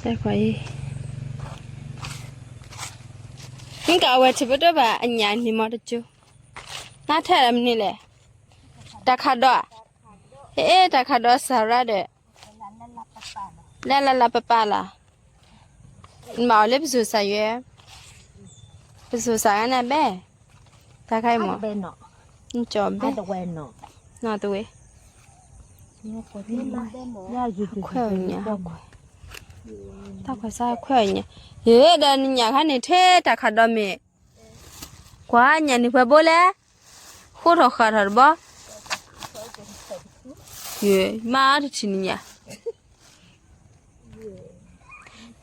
တၢ်ခွါအံၤ, မ့ၢ်ကအဝဲထံၣ်ပတၢ်ဘၣ်အညၣ်န့ၣ်မီတကၠိ, နထဲလၢမနုၤလဲၣ်, တၢ်ခးဒီး, ဟဲ တၢ်ခးဒီးစၤရါဒီး, လၢလၢလၢပပၢ်လီၤ, မၤအီၤလၢပစိၤစးယွဲ, ပစိၤစးဂၤန့ၣ်ဘဲ, တၢ်ခါအံၤမီၢ်, ကၠီဘဲ, နီၢ်တဝဲ, ခွဲးညါ, တၢ်ခွဲးစၢ်ခွဲးညါ, ယဲဒီးနညၣ်ခါန့ၣ်ထဲတၢ်ခးဒီးမ့ၢ်, ကွၢ်ညၣ်န့ၣ်ပှဲၤဘိလဲၣ်, ဃိထီၣ်ဃာ်ထီၣ်တဘီ, ယမါတထံၣ်နညၣ်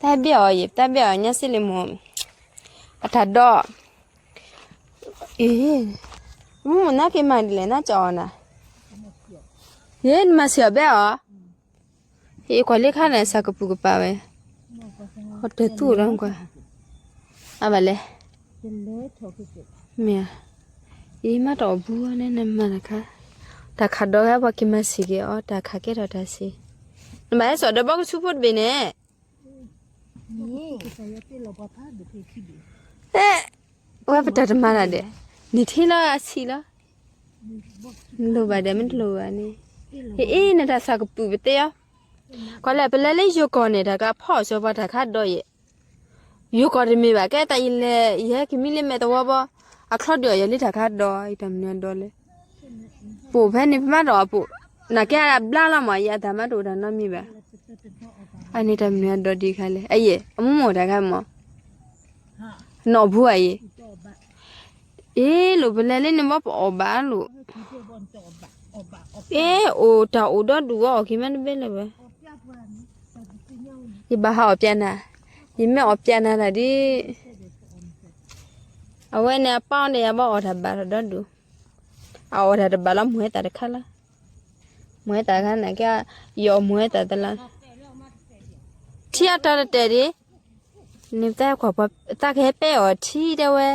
တၢ်ဘၣ်အီၤယဲ တၢ်ဘၣ်အီၤညါစ့လံမိၢ်, အတၢ်ဒီး, အ့, မ့ၢ်မနုၤက့ၤမၤဒ်လဲၣ် နကၠီအီၤနၤ, ယဲနမၤဆံးအီၤဘဲအီၤ, ယကွၢ်လၢခါန့ၣ်စၤကပူၤကပၤဝဲ, ဟီတဲသူၣ်ဒီးကွၢ်, အဘၣ်လဲၣ်, မ့ၢ်, ယမၤတအီၤဘူးန့ၣ်နမၤတခါ, တၢ်ခးဒီးဟဲပှၤက့ၤမၤဆံးက့ၤအီၤ တၢ်ခးကဲထီၣ်တၢ်ဆံး, နဘၣ်ဟဲစိာ်ဒီးဘီကဆူဖိတဘ့ၣ်န့ၣ် ဝဲပတၢ်တမၤတၢ်ဒဲး, နထံၣ်လီၤအဆံးလီၤ, နလိၣ်ဘၣ်ဒဲးမ့ၢ်တလိၣ်ဘၣ်န့ၣ်, ဟ့ၣ်အ့ၣ်နတၢ်စၤကပူၤပတဲအီၤ, ကွၢ်လဲၣ် ပလဲၤလၢယိၤကီၢ်န့ၣ် တၢ်ကဖီၣ်စီၤပှၤတၢ်ခးဒီးယဲ, ယိၤကီၢ်တမ့ၢ်ဘၣ် ကဲတၢ်ယလဲၤ ယဟဲကမံလၢမဲာ်သဝီဘီ, အချီဒုးအီၤယၤလၢတၢ်ခးဒီး ယတၢ်မနုၤအဒိးလဲၣ်, ပိာ်ဖဲန့ၣ်ပမၤတအီၤပိာ်, နကဲအဘျါလီၤမး ယအတၢ်မၤတအိၣ်တၢ်နီတမံၤဘၣ်, အန့ၣ်တၢ်မနုၤအဒိးဒံးခါလဲၣ် အယဲၢ် အမူမီၢ်တၢ်ခါမး နီၢ်ဘူးဧါအံၤ, အ့ၣ်လိာ်ပလဲၤလၢန့ၣ်ဘီပအီၣ်ဘၣ်လိာ်, အ့ၣ်အိၣ်တၢ်အိၣ်ဒီဒူၣ်ဝဲအီၣ်က့ၤမ့တဘဲလၢၤဝဲ, ယဘၣ်ဟးအီၣ်ပျဲနၤ, ယမ့ၢ်အီၣ်ပျဲနၤတၢ်ဒ်, အဝဲန့ၣ်အပၢ်န့ၣ်ယဘၣ်အီၣ်တၢ်ဘၣ်ဒီဒူၣ်, အအီၣ်တၢ်တဘၣ်လီၤမုၢ်ဝဲတၢ်တခါလီၤ, မုၢ်ဝဲတၢ်ခါန့ၣ်ကဲ, ယအီၣ်မုၢ်ဝဲတၢ်တလီၤ, ထံအတၢ်တတဲာ်ဒံး, န့ၣ်တၢ်ကွၢ်ပှၤ တၢ်ကဟဲပဲအီၤထံတဲဝဲ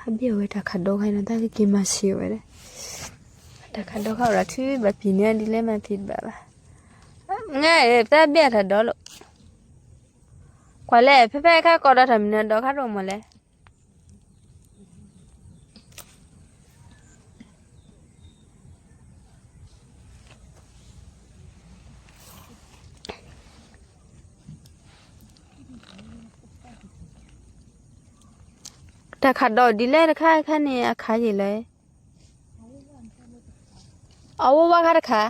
ဟးဘၣ်ဝဲတၢ်ခးဒီခါန့ၣ် တၢ်ကက့ၤမၤဆံးဝဲဒၣ်, တၢ်ခးဒီခါအိၣ်ဒီးထုဘၣ်ပံၤန့ၢ်ဒ်လဲၣ်မၤဖံးတဘၣ်ဘၣ်, ငါတၢ်ဘၣ်တၢ်ဒီလီၤ, ကွၢ်လဲၣ် ဖဲဖဲခါကီးဒီးတၢ်မနုၤဒီခါဒိၣ်မးလဲၣ် တၢ်ခးဒီးဒ်လဲၣ်တခါခါန့ၣ် အခါယံာ်လၢ, အဝဲဝါခါတခါ,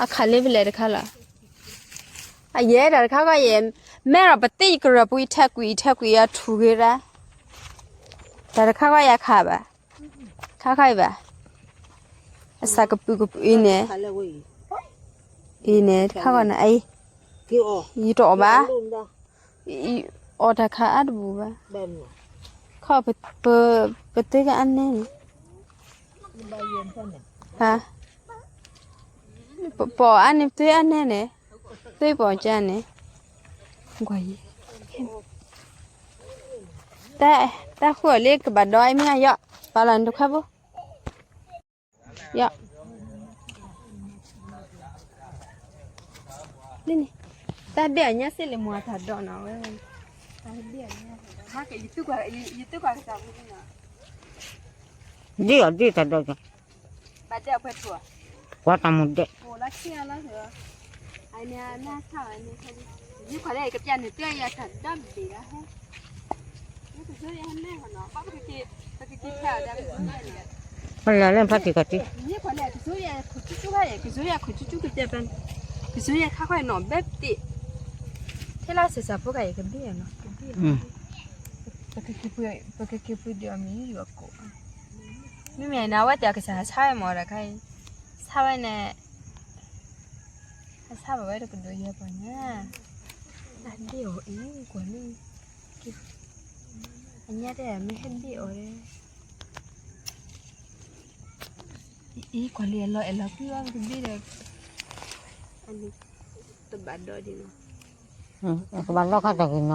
အခါလၢပလဲၤတခါလီၤ, အယဲၢ်တၢ်တခါခါယဲၢ်, မ့ၢ်ဒီးပသ့ၣ်ယကရၢၢ်ပူၤ ယထဲကွံာ် ယထဲကွံာ် ယထူၣ်ဂ့ၤရၣ်, တၢ်တခါခါယခါဘၣ်, ခါခါအံၤဘၣ်, အစးကပုာ်ကပုာ်အံၤန့ၣ်, အံၤန့ၣ် တခါခါန့ၣ် အံၤ, ယတအီၣ်ဘၣ်, အီၣ်တၢ်ခါအါတဘူၣ်ဘၣ်, ခီ ပ, ပတ့ကအါန့ၣ်န့ၣ်, ပ, ပအီၣ်အါန့ၣ် ပတ့အါန့ၣ်န့ၣ်, တ့ပအီၣ်ကါန့ၣ်, ကွၢ်ယံၤ, တၢ်ဃုအီၤလၢကဘၣ်ဒီးအမ့ၢ်ယီၤ, ပာ်လီၤနတခွါဘိ, ယီၤ န့ၣ်, တၢ်ဘ့ၣ်အညါစ့ၢ်လၢမွၤတၢ်ဒီးနီၤဝဲ, တၢ်ဘ့ၣ်အညါ, ယသုကွၢ်ကစၢ်ဖိန့ၣ်နီၤ, ဒ်အီၤဒ်တၢ်ဒီး, ဘၣ်တဲအဖဲထူၣ်, ကွၢ်တၢ်မူဒဲး, အိၣ်လီၤဆံအလီၤ, အန့ၣ်အနၢ်ဆၣ်ဝဲန့ၣ်, ယခွါလၢကပျၢ်န့ၣ် တဲယၤတၢ်ဒီဘ့ၣ်လီၤဟဲ ပလဲၤလၢဖးတံၢ်ကီၢ်တံၢ်, ကစူယဲခါခီနီၤဘဲပတ့ၢ်, ထဲလၢစၢ်စၢ်ဖိကယဲၢ်ကဘ့ၣ်နီၤ, ပကက့ၤပှ့ၤဒံးအီၤမ့ၢ်ယွၤကိး, မ့မ့ၢ်န့ၣ် အဝဲတဲအကစၢ်ဟးဆါဝဲမ့ၢ်ဒီးခါအံၤ, ဆါဝဲန့ၣ် အဆါဘၣ်ဝဲတကဒိးယဲၢ်ပှၤညါ, တၢ်ဒ့ၣ်အီၤအံၤ ကွၢ်လံ, အညါတဲမ့ၢ်ဟဲဒ့ၣ်အီၤ, အံၤကွၢ်လံ အလီၤအဲၣ်လီၤကွံအီၤ ကဘ့ၣ်ဒီး, တဘၣ်ဒီးဒ်နီၤ, ကဘၣ်ဒီခါတဂ့ၤနီၤ,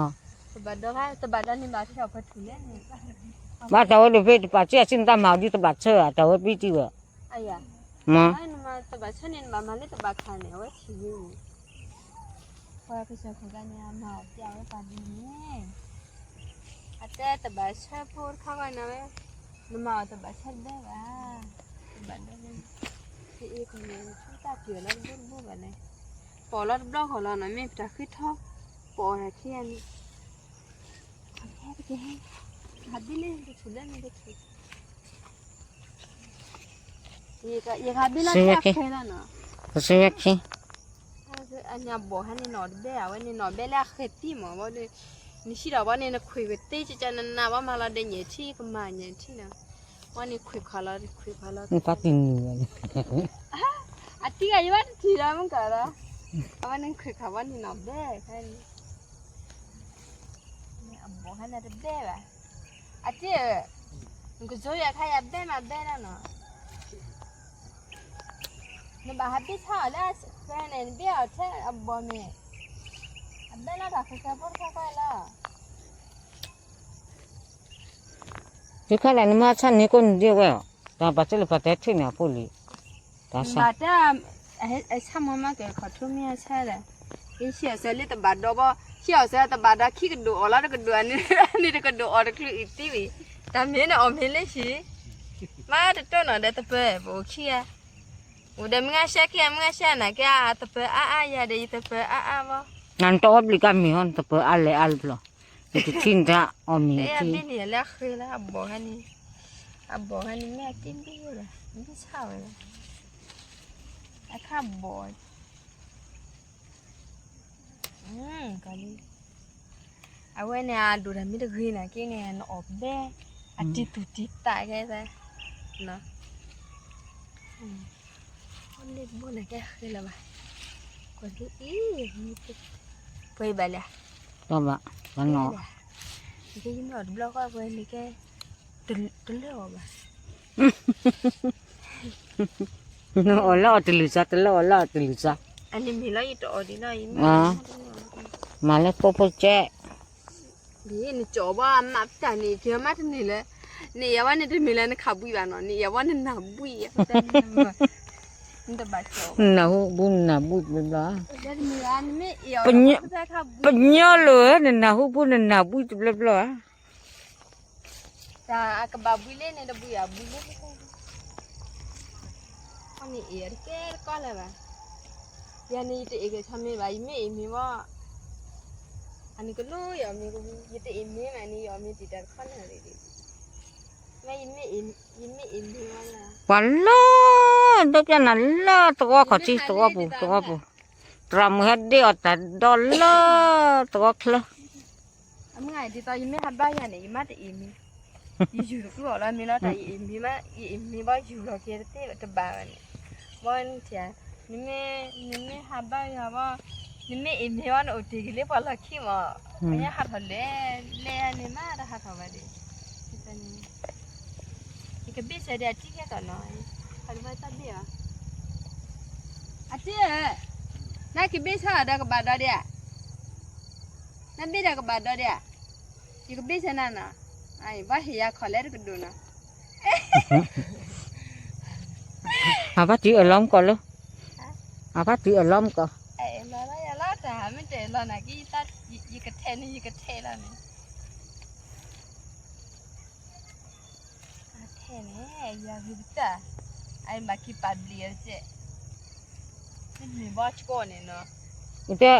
တဘၣ်ဒီခါ တဘၣ်ဒီန့ၣ်ဘၣ်ထဲအီၤဖဲထူၣ်လဲၣ်န့ၣ် ဘၣ်တၢ်ဝဲဒၣ်ဖဲတပာ်စ့အဆ့ၣ်နတၢ်မၤအီၤဒ်တဘၣ်ဆၢအတၢ်ဝဲပံတံၢ်ဝဲ, မ့ၢ် တဘၣ်ဆၢန့ၣ် နဘၣ်မၤလၢတဘၣ်ခါန့ၣ် အဝဲဆံးန့ၣ် ပှၤကစၢ်ခိၣ်ဂၤန့ၣ် အမၤအီၤပျဲဝဲပှၤဒ်န့ၣ်, အတဲတဘၣ်ဆၢဖိတခါဂီၢ်နၤဝဲ, နမၤအီၤတဘၣ်ဆၢတဘဲဘၣ်, တဘၣ်ဒၣ်, အ့ၣ် ကမ့ၢ်ဆူတၢ်ပျၢၤလီၤတဘိတဘိဘၣ်လဲၣ်, ပီၣ်လီၤတဘျီဃီလီၤနီၤ မ့ၢ်ပတၢ်ဃုထီ, ပီၣ်တၢ်ခံဂၤန့ၣ် ဟးဘ့ၣ်လၢတဆူၣ်လၢန့ၣ်တဆူၣ်, ယကဘ့ၣ်လၢတၢ်ခဲလၢာ်နီၤ, ကစၢ်ယွၤခံ, အန့ၣ်အဘီၣ်ဟဲန့ၣ်နီၣ်တဘဲ အဝဲန့ၣ်နီၣ်ဘဲလၢအဃဲၤတံၢ်မး, ဘီဒ် နဟံးဒီးဘီန့ၣ် နခွံၣ်ကသ့ကကနနးဘီမၤလီၤဒီးညၣ်ထံကမၤညၣ်ထံနီၤ, ဘီန့ၣ်ခွံၣ်ခီလီၤ ခွံၣ်ခီလီၤ, နပာ်တံၢ်နံၤဝဲန့ၣ်, အတံၢ်ဂၤယဘၣ်တထံၣ်ဒီးမုၢ်ကီးဒီး, အဝဲန့ၣ်ခွံၣ်ခီဘီန့ၣ်နီၣ်ဘဲ အဘီၣ်ဟဲန့ၣ်တဘဲဘၣ်, အတံၢ်ဧၢ, နကစိယၤခါယၤဘဲမးဘဲဒၣ်နီၤ, နဘၣ်ဟးဘ့ၣ်ဆါအီၤလၢအဃဲၤန့ၣ် နဘ့ၣ်အီၤထဲအဘီၣ်န့ၣ်, အဘဲလၢတၢ်ဃဲၤဃဲၤဖိတခါဃီလီၤ. ယခါလၢနမၤဆါန့ၣ်ကိးနဒ့ဝဲၢ်, တၢ်ပာ်စၢၤလၢပှၤတဲထံၣ်န့ၣ်အဖိလံ, တၢ်ဆါ မၤတၢ်, အဆါမၤမၤကဲခီၣ်ထူမ့ၢ်အဆါဒီး, ဟံးအီၤစၢၤလၢတဘၣ်ဒီးဘီ, ဟံးအီၤစၢၤတဘၣ်ဒီးခံကဒိၣ်အီၤလီၤ တကဒိၣ်အန့ၣ်, အန့ၣ်တကဒိၣ်အီၤတချုးအံၤသံဝံၤ, တၢ်မ့ၢ်န့ၣ်အီၣ်မ့ၢ်လၢဟံၣ်, မၤတတိၢ်နီၣ်ဒီးသပၢၤပအိၣ်ခံဂၤ, အိၣ်ဒီးမုၢ်ဂၤရှဲခံဂၤ မုၢ်ဂၤရှဲနၤကဲအသပၢၤအါအါယၤဒီးယသပၢၤအါအါဘီ, နတအီဘျံးကါမ့ၢ်ဟီ နသပၢၤအါလဲၣ်အါလၢပျီ, နတထံၣ်နတၢ်အီၣ်မ့ၢ်ထံၣ်, ဘ့ၣ်န့ၣ်လၢအဃဲၤလၢအဘီၣ်ဟဲန့ၣ်, အဘီၣ်ဟဲန့ၣ်မ့ၢ်အက့ဘံၣ်ဝဲလီၤ ဘံၣ်ဆၣ်ဝဲလီၤ, အခါဘီၣ် ကလံ, အဝဲန့ၣ်အဒိၣ်တၢ်မ့ၢ်တဂ့ၤနာ်က့န့ၣ် နအီၣ်ဘဲ, အတံၤသူၣ်တံၤသးကဲသး, လ့ၣ်တဘိန့ၣ်ကဲဃဲလၢၤဘၣ်, ကွၢ်ဒ်အံၤ, ပှဲၤဘၣ်လၢ, ဘၣ်, ဘၣ်နီၤ, ကဲယမ့ၢ်အီၣ်တဘျီဃီပှဲၤန့ၣ်ကဲ, တလၢအီၣ်ဘၣ် နအီၣ်လၢအီၤတလုၢ်စါ တလၢအီၣ်လၢအီၤတလုၢ်စါ, အန့ၣ်မ့ၢ်လီၤယတအီၣ်ဒံးလီၤ, မၤလၢဖိဖိကဲ, နကၠီဘၣ်မးပတၢ်န့ၣ် ကမးတန့ၢ်လၢ, နအံၤအဝဲန့ၣ်တမ့ၢ်လၢနခးဘှံးဘၣ်နီၤ နအံၤအဝဲနနၢ်ဘှံး, နတဘၣ်ကၠီ, နနၢ်ဟူဘှံးနနၢ်ဘှံးတဘျီဘျီ, ပညီလိၤဧၢ နနၢ်ဟူဘှံးနနၢ်ဘှံးတဘျီဘျီဧါ တၢ်အကဘၣ်ဘှံးလၢန့ၣ်တဘှံးအဘှံးလၢ, အန့ၣ်အ့ၣ်တကဲတကီလၢၤဘၣ်, ယၤန့ၣ်ယတအ့ၣ်ကဆီမ့ၢ်ဘၣ် ယမ့ၢ်အ့ၣ်မ့ၢ်ဘၣ်, အန့ၣ်ကလိယအီၣ်မ့ၢ်, ယတအ့ၣ်မ့ၢ်မးန့ၣ် ယအီၣ်မ့ၢ်တံာ်တၢ်တခီန့ၣ်, မ့ၢ်, ယမ့ၢ်အ့ၣ်မ့ၢ်ဘၣ်လၢ, ပှၤလၢ, ဒိးပျၢနၤလၢသဝီခီၣ်ထံးသဝီပူၤသဝီပူၤ, သရၣ်မုၣ်ဟဲဒ့အီၣ်တၢ်ဒီးလၢသဝီချၢ အမုၢ်ဂၤဒ်သိးယမ့ၢ်ဟးဘါယၤန့ၣ် ယမ့ၢ်တအ့ၣ်မ့ၢ်, ယယူၤတကျိအီၤလီၤမ့ၢ်လီၤ တၢ်ယအ့ၣ်မ့ၢ်မး ယအ့ၣ်မ့ၢ်ဘၣ်ယူၤလီၤက့ၤတသ့တဘၣ်ဘၣ်န့ၣ်, ဘီနထံၣ်, နမ့ၢ်, နမ့ၢ်ဟးဘါယၤဘီ, နမ့ၢ်အ့ၣ်မ့ၢ်ဘီနအိၣ်တ့ၢ်က့ၤလၢပှၤလီၢ်ခံမး, ပှၤညါဟးထီၣ်လဲၣ်, လဲၣ်န့ၣ်မးတဟးထီၣ်ဘၣ်ဒံး, ယကဘ့ၣ်ဆၢဒီးအတံၢ်ခဲကီးနီၤ, ဟးတဘၣ်တၢ်ဘ့ၣ်အီၤ, အတံၢ်ဧၢ, နကဘ့ၣ်ဆၢအီၤဒီးကဘၣ်ဒီးဒံးဧါ နဘ့ၣ်ဒီးကဘၣ်ဒီးဒံးဧါ, ယကဘ့ၣ်ဆၢနၤနီၤ, ဘၣ်ဟ့ၣ်ယၤခီၣ်လဲတကဒိၣ်နီၤ, အဘၣ်တုၤအလီၢ်မကီၢ်လၢ, အဘၣ်တုၤအလီၢ်မကီၢ်, လီၤလီၤယၤလီၤတၢ်မ့ၢ်တလီၤနာ်က့, ယကထဲးန့ၣ် ယကထဲးလီၤန့ၣ် ထဲန့ၣ် ယၤဂ့ၤပတၢ်, အမၤက့ၤပာ်ဘျံးအစဲး, မ့ၢ်ဘီဆှိန့ၣ်နီၤ, တဲ,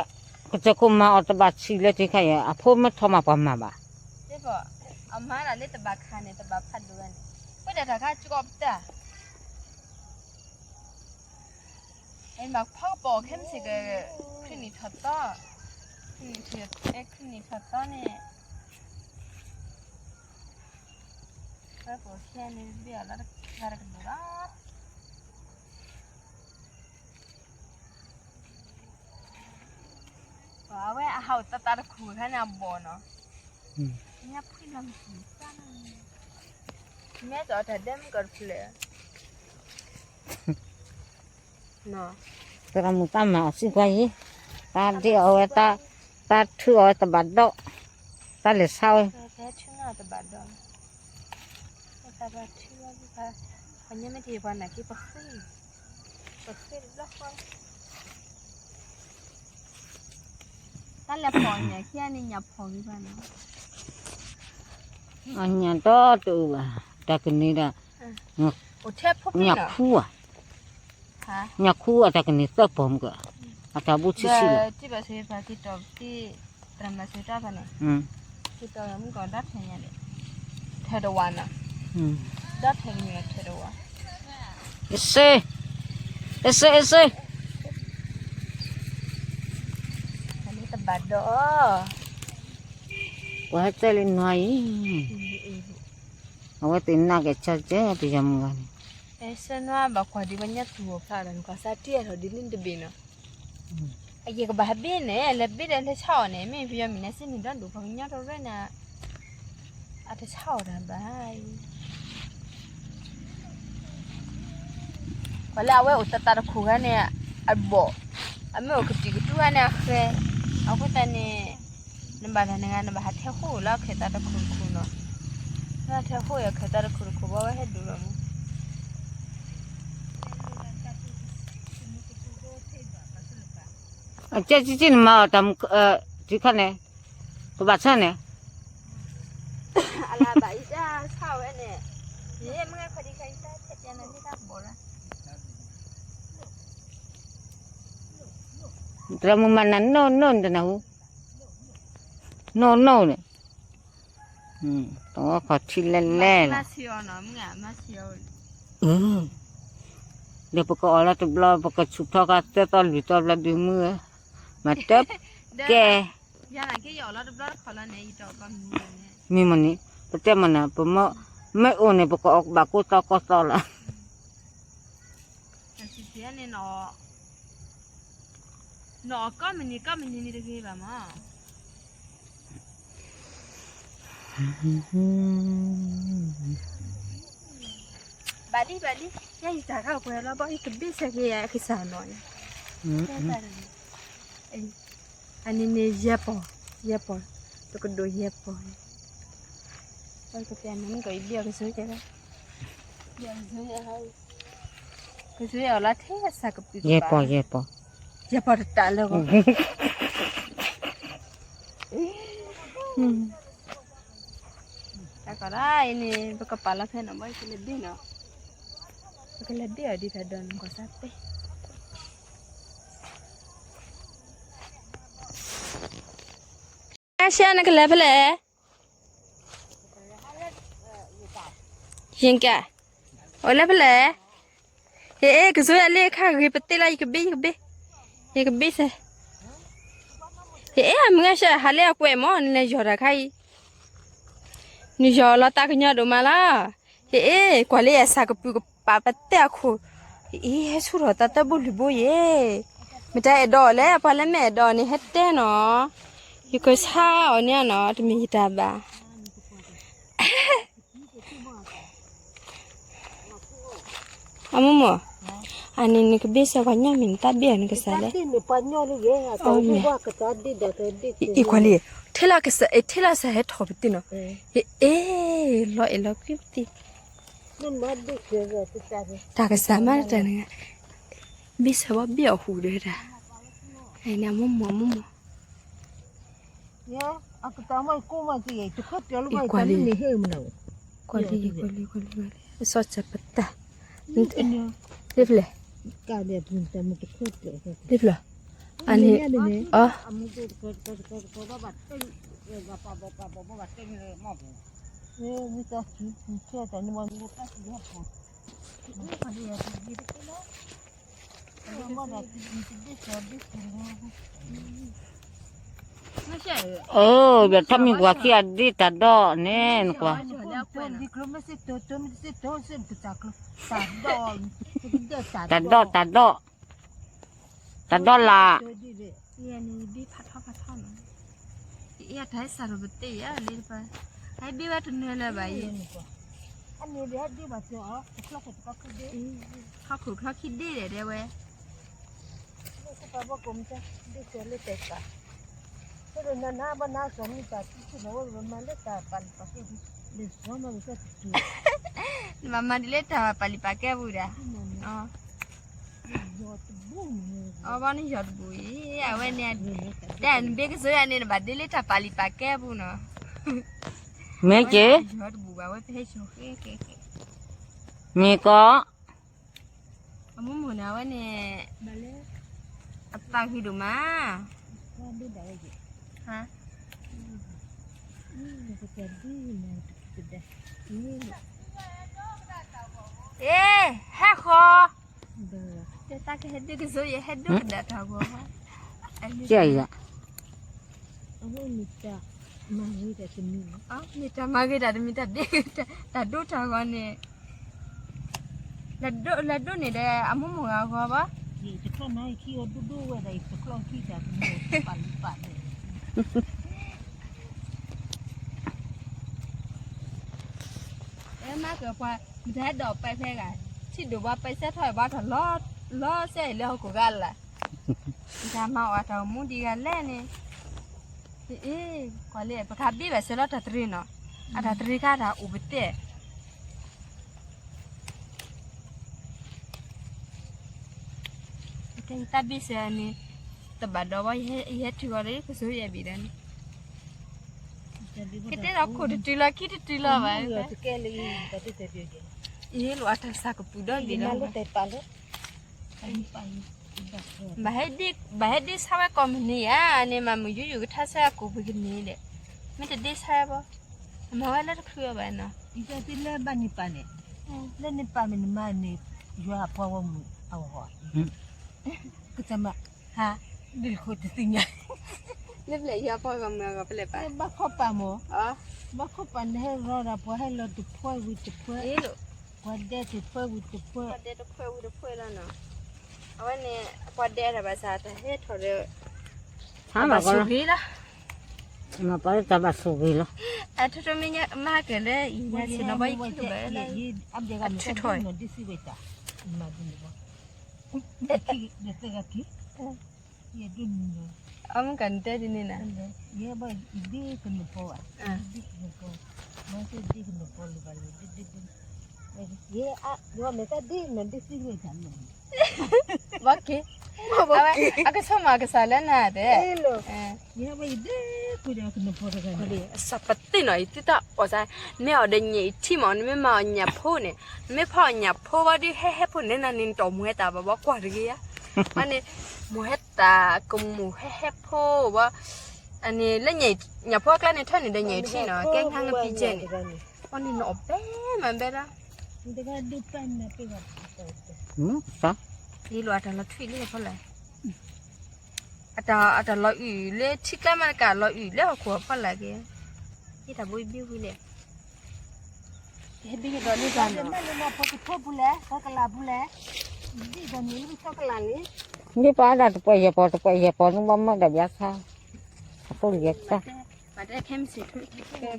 ကစၢၢ်ခိၣ်မၤအီၤတဘၣ်ဆံးလၢတခါအံၤ အဖိမ့ၢ်ထီၣ်မၤပှၤမၤဘၣ်, အမၤဒၣ်လၢတဘၣ်ခါန့ၣ် တဘၣ်ဖးဒိၣ်ဝဲန့ၣ်, ပတၢ်တၢ်ခါဆှိပတၢ် မၤဖီကပီၤခဲမုၢ်ဆ့ၣ်က, ခုနံၣ်ထီၣ်သီ, ခုနံၣ်ထီၣ်သီန့ၣ်, ဖီကပီၤခဲန့ၣ်ဘ့ၣ်အီၤလီၤတကဒိၣ်လီၤ, အဝဲအဟးအိၣ်သးသးတခူၣ်ခါန့ၣ်အဘီၣ်နီၤ, ညါဖှံလီၤမုၢ်ဆ့ၣ်, မ့ၢ်တအီၣ်တၢ်ဒဲမုၢ်ကီၢ်တဖျၢၣ် သရၣ်မုၣ်တၢ်မၤအီၤစံၢ်ကွၢ်အံၤ, တၢ်ဒ့အီၤဝဲ, တၢ်ထုးအီၤဝဲတဘၣ်ဒီး, တၢ်လဲၤဆါဝဲ, တၢ်ထုးနီၢ်တဘၣ်ဒီး, ပှၤထံၣ်ဘၣ်ပှၤ, ပှၤညါမ့ၢ်တဟ့ၣ်ပှၤနာ်က့ ပဃ့, ပဃ့တဘျီဃီ, တၢ်လဲၤဖီၣ်ညါခံဂၤန့ၣ် ညၣ်ဖီၣ်ဂ့ၤဘၣ်နီၤ, အညၣ်ဒီတအုၣ်ဘၣ်, တၢ်ကန့ၢ်ဒီး, အိၣ်ထဲဖိပံၤနီၤ, ညၣ်ခူဧါ, ညၣ်ခူအတၢ်ကန့ၢ်သၢပီၢ်မုၢ်က, အတၢ်ဘူၣ်ဆံးဆံးလီၤ, တံၢ်ဘၣ်စ့ၢ်ကီး သရၣ်မၤစၢၤတၢ်ဖဲန့ၣ်, ကတီၤမုၢ်ကီးဒီးထဲညါဒီး, ထဲတဝါနီၤ, ဒီးထဲကညီထဲတဝါ, အစ့, အစ့, အစ့, တဘၣ်ဒီး, ပှၤဟဲတဲလံနွါအံၤ, အဝဲသ့ၣ်နာ်က့ၤဆၢကဲပယီၤမုၢ်ဂၤန့ၣ်, အဲ စဲနွါဘၣ်ကွၢ်ဒံးပှၤညါသူၣ်အီၤဖျါဒီး နကွၢ်စၢ်တံၢ်အထီၣ်ဒ်လံတဘ့ၣ်နီၤ, အယကဘၣ်ဟဲဘ့ၣ်န့ၣ် လဲၤဘ့ၣ်ဒီးလဲၤဆါအီၤန့ၣ် မ့ၢ်ပယီၤမုၢ်န့ၣ် စ့န့ၣ်ဒီဒူၣ်ပှၤကညီတရဲၣ်န့ၣ်, အတဆါအီၤတၢ်ဘၣ်အံၤ, ပှၤလၢအဝဲအိၣ်သးသးတခိၣ်ဂၤန့ၣ်, အဘီၣ်, အမ့ၢ်အိၣ်ကတံၢ်ကတူၢ်ဂၤန့ၣ်အဃဲ, အဃိသတးန့ၣ်, နဘၣ်တၢ်နဂၤ နဘၣ်ဟးထဲဃိၣ်လၢခဲသးတခိၣ်တခိၣ်နီၤ, နဟးထဲဃိၣ်အံၤခဲသးတခိၣ်တခိၣ် ဘၣ်ဝဲဟဲဒိၣ်လီၤမူ အကဲကကနမၤအီၤတၢ်မုၢ်, ထံခါန့ၣ်, ကဘၣ်ဆၢန့ၣ်, အလၢဘၣ်အံၤတၢ်ဆၣ်ဝဲန့ၣ်, ယမ့ၢ်ခီဒံးခါအံၤတၢ်ထဲတၢ်နၤမ့ၢ်တၢ်ဘီၣ်လၢ တရၢမုၢ်မၤနၤနီၢ်နီၢ်တနၢ်ဟူ, နီၢ်နီၢ်န့ၣ်, တဝီခီၣ်ထံလဲၣ်လဲၣ်လီၤ, ဒီးပကအီၣ်လီၤတဘျီ ပကဆူၣ်ထီၣ်ခါသၢသီလွံၢ်သီဘျီဒုးမုၢ်ဧၢ, မၤတကဲ, မ့ၢ်မ့ၢ်န့ၣ်, ပတဲမၤနၤ ပမ့ၢ်, မ့ၢ်အိၣ်န့ၣ် ပကအီၣ်ဘၣ်ကိးသီကိးသီလီၤ နအီၣ်ကီၢ်မနံၤကီၢ်မနံၤန့ၣ်တဂ့ၤဘၣ်မး, ဘၣ်လံဘၣ်လံ, ညါယတၢ်ခါကွဲးလီၤဘီ ယကဘ့ၣ်ဆဲးက့ၤယကစၢ်နီၤ, အန့ၣ်န့ၣ်ယဲၢ်ပီၢ်, ယဲၢ်ပီၢ်, ပကဒိၣ်ယဲၢ်ပီၢ်န့ၣ်, ကစၢ်ယွၤအီၤလီၤထဲအစၢ်ကပုၢ်ကပၤ, ယဲၢ်ပီၢ်, ယဲၢ်ပီၢ်တတးလၢဂီၢ်, တၢ်ကီၢ်ဒၣ်အံၤန့ၣ် ပကပာ်လီၤဖဲနီၤ ဘီ ယကလဲၤဘ့ၣ်နီၤ, ပကလဲၤဘ့ၣ်အီၤဒ်တၢ်ဒီးနကွၢ်စၢ်တဲ အရှဲနကလဲၤဖဲလဲၣ်, ဟ့ၣ်ကဲ, အိၣ်လၢဖဲလဲၣ်, ဟ့ၣ် ကစိယၤလ့ခါဂ့ၤပသ့လီၤ ယကဘ့ၣ် ယကဘ့ၣ်, ယကဘ့ၣ်စဲး, ဟ့ၣ် အမုၢ်ဂၤရှဲ ဟးလၢအကွဲးမး နလဲၤယီၤတၢ်ခါအံၤ, နယီၤလီၤသးကညီၤဒိၣ်မးလီၤ, ဟ့ၣ် ကွၢ်လၢအစၢ်ကပုၢ်ကပၤပတဲအခိၣ်, ဟ့ၣ် ဟဲဆူၣ်ထီၣ်သးသၢဘိလွံၢ်ဘိယဲၢ်, မ့ၢ်တၢ်အဲၣ်ဒိးအီၤလဲၣ် ပှၤလၢမ့ၢ်အဲၣ်ဒိးန့ၣ် ဟဲတဲနီၤ, ယကဆါအီၤန့ၣ်နီၤ တမ့ၢ်ယတၢ်ဘၣ် အမိၢ်မိၢ်, အန့ၣ်နကဘ့ၣ်စဲးပှၤညီမ့ၢ်နတၢ်ဘ့ၣ်အီၤနကစၢ်လဲၣ်, အီၣ်မ့ၢ်, အံၤကွၢ်လံ, ထဲလၢကစၢ်, ထဲလၢကစၢ်ဟဲထီၣ်ပသ့ၣ်နီၤ, အ့ၣ်, လီၤအဲၣ်လီၤကွံပသ့ၣ်, တၢ်ကစၢ်မးတၢ်နဂၤ, ဘ့ၣ်စဲးဘီဘ့ၣ်အီၤဟူးဒီးတၢ်, အန့ၣ်အမိၢ်မိၢ် အမိၢ်မိၢ် ကွၢ်လံ, ကွၢ်လံ, ကွၢ်လံ, ကွၢ်လံ, ကွၢ်လံ, အစီၣ်စၢ်ပတၢ်, လ့ဖျၢၣ်, လ့ဖျၢၣ်, အန့ၣ်, အ, အိၣ် ဒီးထီၣ်မံၤကွၢ်ခံအဒ့ၣ်တၢ်ဒီၣ်န့ၣ် နကွၢ်, တၢ်ဒီၣ် တၢ်ဒီၣ်, တၢ်ဒီၣ်လၢ် ယတၢ်ဟဲစးထီၣ်ပသ့ၣ်ယၤလၢတပၤ, ဟဲဘ့ၣ်ဝဲတနၢၤလၢၤဘၣ်ယဲ, ခီခိၣ်ချီခံဒ့ၣ်ဒဲးဒဲးဝဲ, ဘၣ်ကိးမတၢ်ဒ့ၣ်စဲးလၢတၢ်ပာ်, ဖဲဒီးနၤနၤဘၣ်နၤစီၤမံတၢ်ထူၣ်ထူၣ်လီၤဝဲ မၤလၢတၢ်ပာ်လၢပာ်ဖဲဒ်, လၢစီၤမံတၢ်ထူၣ်ထူၣ် ပမၤဒ်လၢတၢ်ပာ်လုၢ်ပာ်ကဲပူၤဒၣ်, အဘၣ်န့ၣ်ယီၤတဘူၣ်အံၤ အဝဲန့ၣ်, တဲနဘ့ၣ်ကစိယၤန့ၣ်နဘၣ်ဒ်လၢတၢ်ပာ်လုၢ်ပာ်ကဲပူၤနီၤ, မ့ၢ်က့ၤ, ယီၤတဘူၣ်ဘၣ်ဝဲဖဲဟဲဆိၣ်ဃ့က့ၤ, မ့ၢ်ကီး အမိၢ်မိၢ်န့ၣ် အဝဲန့ၣ်, အသးဂ့ၤဒိၣ်မး, အ့, ဟဲဃီ, တၢ်ကဟဲဒုးကစိယဲ ဟဲဒုးကဒၣ်တၢ်ဂီၤ, ကဲယၤ, မ့ၢ်တၢ်မၤဂ့ၤတၢ်တမံၤ, တၢ်ဒိၣ်တၢ်ဂီၤန့ၣ် လၢဒိၣ်န့ၣ်ဒီး အမိၢ်မိၢ်ဂၤဂီၤဘၣ်, ယတချီၣ်နၤယခံအီၤဒိၣ်ဒိၣ်ဝဲဒၣ် ယတချီၣ်ခံတၢ်တမံၤပာ်လံပာ်လဲၣ်, မ့ၢ်တဟဲဒိးပဲာ်ဖဲဂၤ, ထံၣ်ဒိၣ်ဘၣ်ပဲာ်စဲထီၣ်ဘၣ်ထီၣ်လီၤ, လီၤစဲအံၤလၢဟီၣ်ခိၣ်ဂၤလၢ်, မ့ၢ်တမၤအီၣ်တၢ်အိၣ်မူဒံးဂၤလဲၣ်န့ၣ်, အ့, ကွၢ်လၢ ပကဘ့ၣ်ဘၣ်စၢၤလီၤတၢ်တရံးနီၤ, အတၢ်တရံးခါတၢ်အိၣ်ပတဲ တၢ်ဘ့ၣ်စၢၤန့ၣ်, တဘၣ်ဒီးဘၣ် ယဟဲထုးဂီၤဒီး ကစိယဲဘံၣ်ဒီးန့ၣ်, ကတဲဒီးခိၣ်တတုၤလီၤ ခံတတုၤလီၤဘၣ်, ယလိာ်အတၢ်ဆၢကပူၤဒီးဘံၣ်ဒီး ဘၣ်ဟဲဒ့ဆါဝဲကိးမုၢ်နံၤဧါန့ၣ် မၤမုာ်ယူယူကထါဆၢအကိာ်ပှၤကန့ၢ်ဒီး, မ့ၢ်တဒ့ဆါဘၣ်, အမၤဝဲလၢတချုးအီၤဘၣ်နီၤ, လၢနပာ်မ့ၢ်နမၤန့ၣ်, ယွၤအပှၤဂီၢ်မုၢ်အဂီၢ်, ကစၢ်မၤ, ဟါ, ဒ်လၢခိၣ်တသ့ၣ်ညါ, လၢပျဲၢ်ယွၤအပှၤဂီၢ်မုၢ်အဂီၢ်ပလဲၤပာ်, ဘၣ်ခီပာ်မၢ်, ဘၣ်ခီပာ်နဟဲရီဒီးပှၤဟဲလီၤတဖှဲဝံၤတဖှဲ, ပှၤဒဲတဖှဲဝံၤတဖှဲ, ပှၤဒဲတဖှဲဝံၤတဖှဲလီၤနီၤ, အဝဲန့ၣ် ပှၤဒဲတၢ်ဘၣ်ဆၣ်တၢ်ဟဲထီၣ်ဒီး, တၢ်ဘၣ်ဆိၣ်ဂ့ၤလီၤ, မ့ၢ်ပှၤလၢတၢ်ဘၣ်ဆိၣ်ဂ့ၤလီၤ, အထီထီမ့ၢ်ညါမၤက့ၤလၢအံၤညါစ့ၢ်နီၤ ဘၣ်ယခံဘၣ်လၢ, အထီထီ, အမုၢ်ကနတဲဒ်န့ၣ်နၤ, ဘၣ်က့ၤ, အကဆိကမိၣ်အကစၢ်လၢနၤတဲ, အစၢ်ပသ့ၣ်နီၤ ယသုတၢ်အီၣ်စၢ်, မ့ၢ်အီၣ်ဒီးညၣ်အံၤထံမး နမ့ၢ်မၤအီၣ်ညၣ်ဖိန့ၣ်, နမ့ၢ်ဖီအီၣ်ညၣ်ဖိဘၣ်ဒီး ဟဲဟဲဖိန့ၣ်နၤန့ၣ် နတအီၣ်မူဝဲတၢ်ဘၣ်ဘၣ်ကွၢ်တဂ့ၤဧါ, ဘၣ်န့ၣ်, မိၢ်ဟဲတၢ်ကမိၣ်ဟဲဟဲဖိဘၣ်, အန့ၣ်လၢညၣ်ဖိအကျါန့ၣ် ထၢန့ၣ်ဒီးညၣ်အံၤထံနီၤ ကဲငါငပံကဲန့ၣ်, အီၤန့ၣ်နအီၣ်ဘဲမးဘဲလီၤ, ယလိာ်အတၢ်လီၤထွံၣ်လၢဖီလာ်, အတၢ်လီၤအုၣ်လၢထံကျါမးတကးလီၤအုၣ်လၢဟီၣ်ခိၣ်အဖီလာ်က့ၤ, ဟ့ၣ်တၢ်ဘိဘံဝံၤလဲၣ်, ဟဲဘံကဒီးန့ၣ်တၢ်န့ၣ်, ဒ်သိးန့ၣ်လၢထံကျါန့ၣ်, ဒ်ပှၤဒၣ်တပှဲၤယဲၢ်ပီၤ တပှဲၤယဲၢ်ပီၤ နဘၣ်မၢဒၣ်ဘၣ်ဆါ, အဖိလံၤဆါ,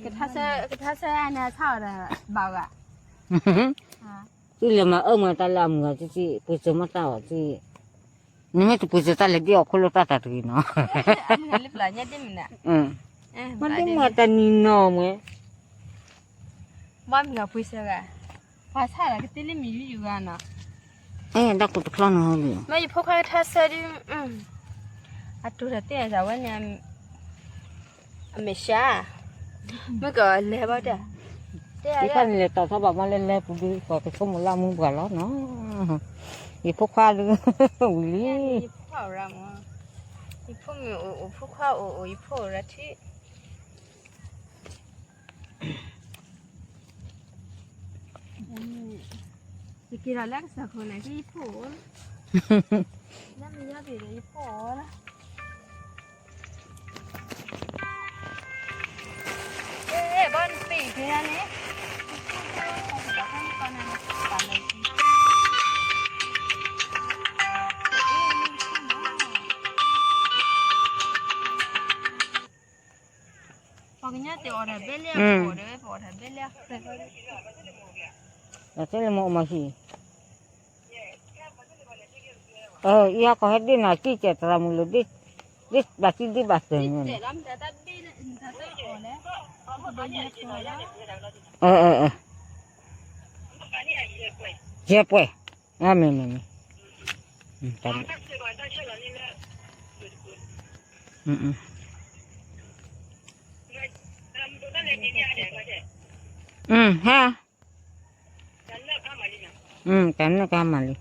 ကထါဆၢအန့ၣ်ဆါအီၤဒီး, ဘၣ်ဂၤ, သုလဲၤမၤအၢမၤတၢ်လၢအမုၢ်ဂၤတသ့, ပှ့ၤစၢၤမ့ၢ်တၢ်အီၣ်သ့, နမ့ၢ်တပှ့ၤစၢၤတၢ်လဲၤဒ်အီၤခိၣ်လိာ်တၢ်တၢ်တဂ့ၤနီၤ, မ့ၢ်ဒ်မုၢ်ဂၤတနံၤနီၤမ့ၢ် ဘၣ်မုၢ်ဂၤပှ့ၤစၢၤဂၤ, ပှၤဆါဒီးကသ့လၢမ့ၢ်ယူယူဂၤနီၤ, အဲ ဒၣ်ကိၣ်တချီနီၤလံ, မ့ၢ်ယဖိခွါကထါဆၢဒုး, အတိၢ်တၢ်တဲအသးဝဲန့ၣ်, အမဲာ်ဆှး, မ့ၢ်ကလဲၤဘၣ်တၢ်, ယဖၣ်န့ၣ်လဲၤတီၢ်ထီၣ်ဘၣ်မ့ၢ်လၢလဲၤပူၤဒုး ပှၤကဆိကမိၣ်လၢအမူပှၤလီၤနီၤ, ယဖိခွါဒုး, ဝံၤလံ, ယဖိခွါအိၣ်အိၣ် ယဖိအိၣ်အိၣ် ယဖိအိၣ်ရၤထံ ယက့ၤထီၣ်လၢကစၢၢ်ခိၣ်န့ၣ် ကယဖိအိၣ်, လၢမယီၤဘ့ၣ်ဒီးယဖိအိၣ်လီၤ, အဲ ဘီနပ့ၢ်က့ၤန့ၣ်, ပှၤကညီတဲအီၣ်တၢ်ဘဲလၢအီၤ, ပှၤတဲဝဲပအီၣ်တၢ်ဘဲလၢအီၤ, တဲလၢမ့ၢ်အိၣ်မၤဟံၣ်, အံၤဟဲကီၢ်ဟဲဒ့ၣ်နၤကံၢ်ကဲတရၣ်မုၣ်လၢ, ဘၣ်သံဒ့ၣ်ဘၣ်သၢၣ်န့ၣ်, အၢ, ယဲၢ်ပှဲၤ, အမ့ၢ်မ့ၢ်မ့ၢ်, ဟါ, တၢ်နၢၣ်ကါမၤလံ,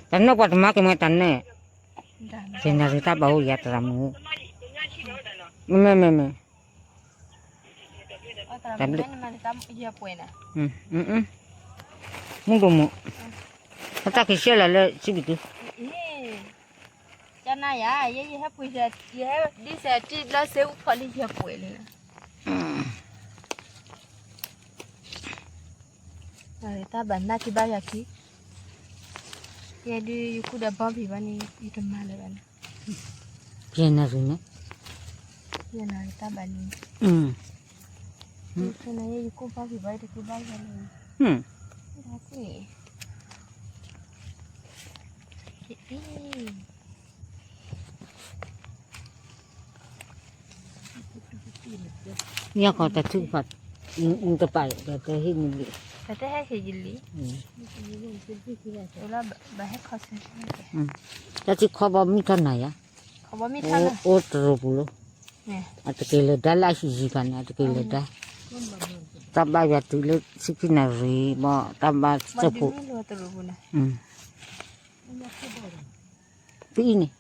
တၢ်နၢၣ်ပှၤတမၤက့ၤမ့ၢ်တၢ်နၢၣ်, ကဲနၤရံၣ်တၢ်ဘၣ်အိၣ်ယၤတရၤမုၢ်, မ့ၢ်မ့ၢ်မ့ၢ် တၢ်ဘျုး, မုၢ်ဒိၣ်မုၢ်, အတၢ်က့ၤရှဲလၢာ်လၢစံးဘျုးသု, ကနၤယၤ, ယဲယဟဲပှ့ၤ, ယဟဲဒ်စဲးတံၢ်ဘျီစ့အူဖီလံယဟဲပှ့ၤလံ, တၢ်ဘၣ်နၢ်က့ၤဘၣ်ယၤခံ, ယဲဒုးယကူၣ်ဒီးဘီဘံၣ်ဘၣ်န့ၣ် ယတမၤလၢၤဘၣ်န့ၣ်, ယဲနၤရံၣ်န့ၣ်, ယဲနၤရံၣ်တၢ်ဘၣ်န့ၣ်, ယဲယကူၣ်ဘီဘံၣ်ဘၣ်ယတကူၣ်ဘၣ်ယၤန့ၣ်, ယခီတထုကဖၣ်, တပာ်, တဟ့ၣ်နလံ, တဟဲဟ့ၣ်ယလံ, ဘၣ်ဟဲခီဆၢ, တၢ်ထံခီဘီမုၢ်ထီၣ်နၤယၤ, အိၣ်တရူးပူၤလီၤ, အတက့ၤလၢၤဒါလၢအဟံၣ်ယံၤခါန့ၣ် အတက့ၤလၢၤဒါ, တၢ်ဘါယွၤတုၤလၢဆံခံနၣ်ရံၣ်ဘၣ် တၢ်ဘါစၢဖှိၣ်, ပအံၤန့ၣ်, ဖီပအံၤ,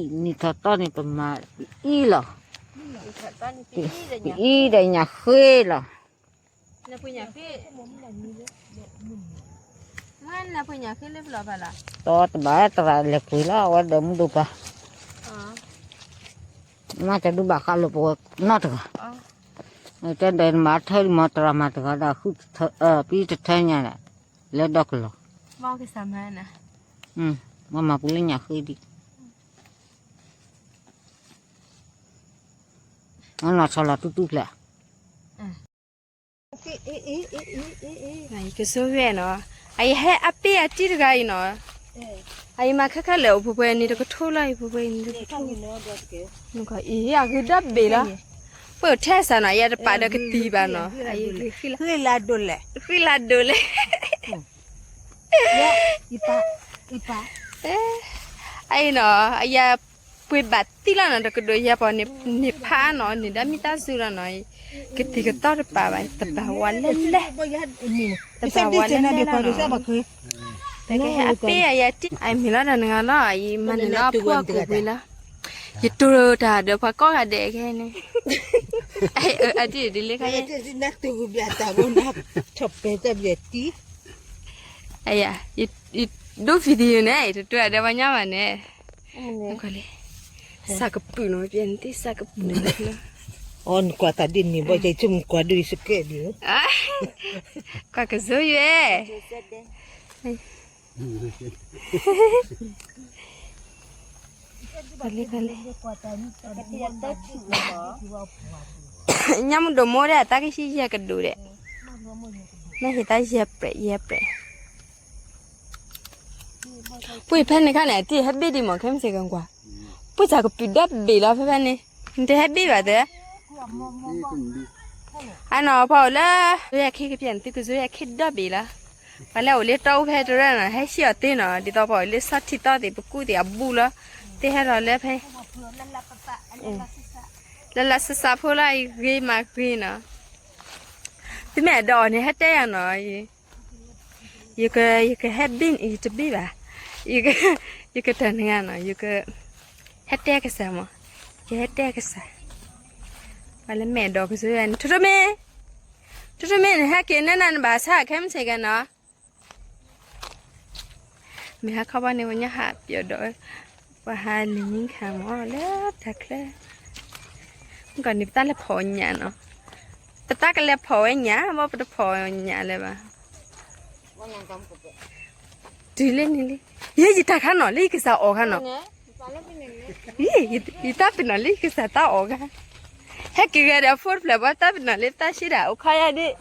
နံၣ်ထီၣ်တီန့ၣ် ပမၤပအံၤလီၤ, ပအံၤဒီးညၣ်ဃ့လီၤ, တီတဘၣ်တရၤလဲၤကွံာ်လီၤ အဝဲဒီးမုၢ်ဒိၣ်ပၤ, မ့ၢ်တဒုဘၣ်ဃးလိာ်ပဝဲနီတဂၤ, တဲဒီးမၤထၢလံမၤတရၤမၤတဂၤဒီး ပအံၤတထၢညါဒီး, လၢဒီကလီၤ, မ့ၢ်မၤပူၤလၢညၣ်ဃ့ဒံး, အနီၢ်ဆီလီၤတူတူဖျဲၣ် ကစိဝဲနီၤ, အယဟဲအပ့ၢ်အတံၢ်တဂၤအံၤနီၤ, အအံၤမၤခဲခါလဲၣ် အိၣ်ပှဲၤပှဲၤန့ၣ်တကထိလီၤ အံၤပှဲၤပှဲၤန့ၣ်တကထိ, အံၤအဂ့ၤဒီဘ့ၣ်လီၤ, ပှဲၤအိၣ်ထဲစးနီၤ ယတပာ်ဒီးကတံၤဘၣ်နီၤ, ဃံလၤဒိၣ်လဲၣ်, ဃံလၤဒိၣ်လဲၣ် အံၤနီၤ အယၤပှ့ၤဘၣ်သံလီၤနီၤ တကဒိးယၤပှၤန့ၣ်ဖးနီၤ န့ၣ်ဒါမံတၢ်စုလီၤနီၤ, ကသံၣ်ကသီတပာ်ဘၣ် တဘၣ်ဝဲလဲၣ်လဲၣ်, တဘၣ်ဝဲလဲၣ်လဲၣ်နီၤ, ပကဟဲအပ့ၢ်အယၤတံၢ် အမ့ၢ်လီၤတၢ်နဂၤလီၤ အံၤမၤန့ၣ်လီၤ အဖိအကိာ်ပှ့ၤလီၤ, ယတိၢ်တၢ်ဒီးပှၤကိးဂၤဒဲးခဲန့ၣ်, အတံၢ်ဒ်လၢခါယဲ အယၤ ယဒိ video န့ၣ် ယတတိၢ်အဒဲပှၤညါဘၣ်န့ၣ်, စးကပုာ်နီၤ ပျဲနသ့စးကပုာ်နီၤ, အီ နကွၢ်တၢ်ဒ်န့ၣ်ဘၣ် ယဆိကမိၣ်ကွၢ်ဒ်ယစကဲးဒ်, ကွၢ်ကစိယဲ လံ ညါမုၢ်ဒိၣ်မိၢ်ဒီး တၢ်ကဟံးယဲၢ်ကဒိၣ်ဒီး, မ့ၢ်ဟ့ၣ်တၢ်ယဲၢ်ပြဲးယဲၢ်ပြဲး, ပှ့ၤဖဲန့ၣ်ခါန့ၣ် တဟဲဘ့ၣ်ဒံးမး ခဲမုၢ်ဆ့ၣ်ကကွၢ်, ပှ့ၤစးကပုာ်ဒီဘ့ၣ်လီၤ ဖဲဖဲန့ၣ်, နတဟဲဘ့ၣ်ဘၣ်သၢ အနီၤ ပှၤအိၣ်လၢ ကစိယၤခ့ကပျဲၢ်န့ၣ် သုကစိယၤခ့ဒီဘ့ၣ်လီၤ, ပှၤလၢအိၣ်လၢတီအူဖဲတရၢနီၤ ဟဲဟံးအီၤသ့နီၤ ဒ်သိးပှၤအိၣ်လၢဆီထံတီသ့ၣ် ပကူသ့ၣ်အဘူၣ်လီၤ, သ့ၣ်ဟဲထီၣ်လၢဖဲ လၢလၢဆးဆးဖိလၢအဂ့ၤမးဂ့ၤနီၤ, သုမ့ၢ်အဲၣ်ဒိးအီၤန့ၣ် ဟဲတဲယၤနီၤ, ယကဟဲဘ့ၣ် ယတဘ့ၣ်ဘၣ်, ယကတၢၢ်နဂၤနီၤ ယက ဟဲတဲကစၢ်မး, ယဟဲတဲကစၢ်, ပှၤလၢမ့ၢ်အဲၣ်ဒိးကစိယၤန့ၣ် ထိၣ်ထိၣ်မ့ၢ်, ထိၣ်ထိၣ်မ့ၢ်န့ၣ် ဟဲက့ၤနဲနၤနဘၣ်ဆါခဲမုၢ်ဆ့ၣ်ကနီၤ မ့ၢ်ဟါခီဘီန့ၣ် ပညါဟးပၠီၣ်ဒီး ပှၤဟးလံၤနံခါမး လၢတၢ်ချၢ, မ့ၢ်ကီးန့ၣ် ပတၢ်လဲၤဖီၣ်ညၣ်နီၤ, ပတၢ်ကလဲၤဖီၣ်ဝဲညၣ် ဘၣ်ပတဖီၣ်ညၣ်လၢၤဘၣ်, တုၤလၢန့ၣ်လံ, ယဲယတၢ်ခါနီၤ လၢယကစၢ်အီၣ်ခါနီၤ, ယတၢ်ပနီၣ်လၢယကစၢ်တၢ်အီၣ်ခါ, ဟဲက့ၤဂဲၤဒီးအဖိတဖျၢၣ်ဘၣ် တၢ်ပနီၣ်လၢပတၢ်ဆံဒၣ် အိၣ်ခီယၤဒ့ၣ်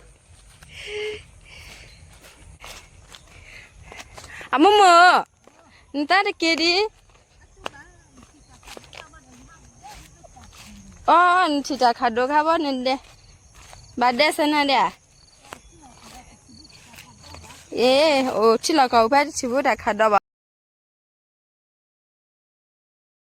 အမိၢ်မိၢ်ဧၢ, နတၢ်တက့ၤဒံး, အိ နထံၣ်တၢ်ခးဒိၣ်ခါဘီန့ၣ်ဒဲး, ဘၣ်ဒဲးစဲနၤဒဲးဧါ, အ့ အိၣ်ထံလီၢ်ကီၢ်ပူၤဖဲတထံၣ်ဖိတၢ်ခးဒီးဘၣ်.